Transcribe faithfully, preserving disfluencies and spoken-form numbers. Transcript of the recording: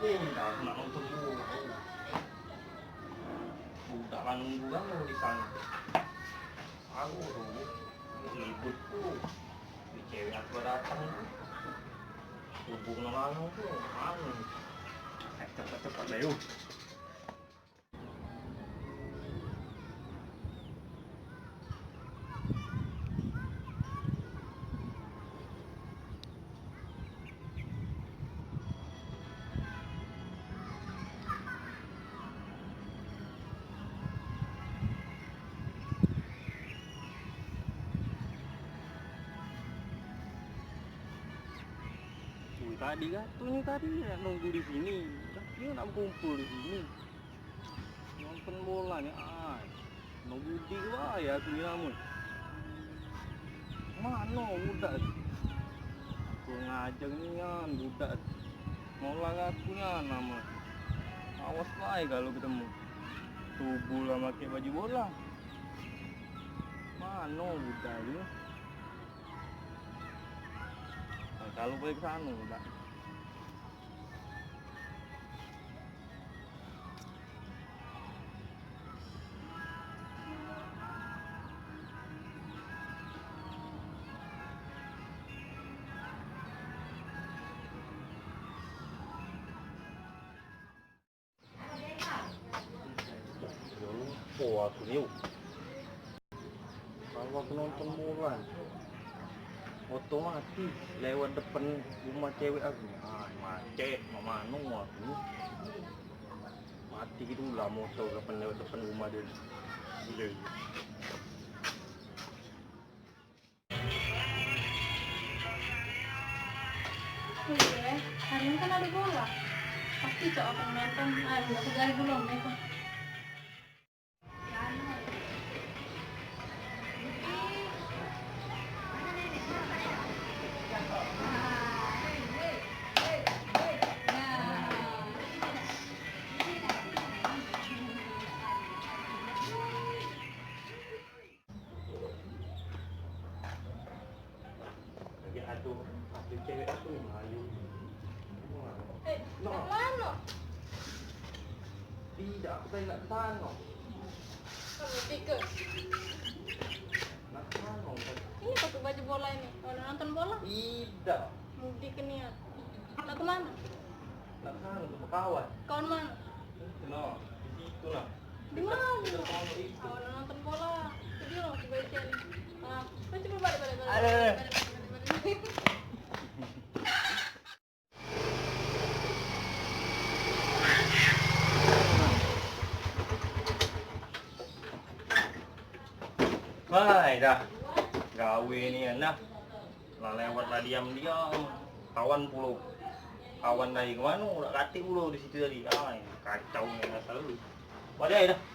Oh, dah aku nak nonton bola. Budak kan nunggu kan di sana. Aku tu ribut tu. Di cewek aku datang tu. Hubung lanang tu. Anu. Eh, cepet-cepet lah, yuk. Wih, tadi kan, tu ni tadi nak nunggu di sini. Dah, dia nak berkumpul di sini. Nonton bola ni, ai. Nunggu di wah ya aku ni lama. Mano budak tu? Aku ngajak nian budak tu. Nolak aku nian lama. Awas bae kalu ketemu. Tubuh lah make baju bola. Mano budak tu? Nah, kalu bae ke sano budak. Yo lupo aku ni. Kalu aku nonton bola, otomatis lewat depan rumah cewek aku. Ah, macet, mak mano aku ni. Mati gitu lah motor depan, lewat depan rumah dia. Iya, iya. Iya, hari ini kan ada bola. Pasti cok akan nonton. Ah, aku cari dulu, Assalamualaikum. Lagi ado, ado cewek aku ni melayu. Eh, no. Nak mano? Tidak, aku tadi nak ke sana. Kamu tiga. Nak ke sana, kan? Ini pakai baju bola ini. Mau nonton bola? Tidak. Mudik nian. Nak ke mano? Nak ke sana untuk berkawan. Kawan mano? Itu no, di situ nah. Di mano? Dekat, dekat pondok itu. Kawan nonton bola. Itu dia masih baca ni. Ah, kau coba balik, balik, balik, balik, balik, balik, balik. Hai dah. Gawe nian dah. Lah lewat lah diam-diam. Kawan pulo. Kawan dari kemano? Nak katik pulo di situ tadi. Ai, kacau nian asal tu. Balik ai dah.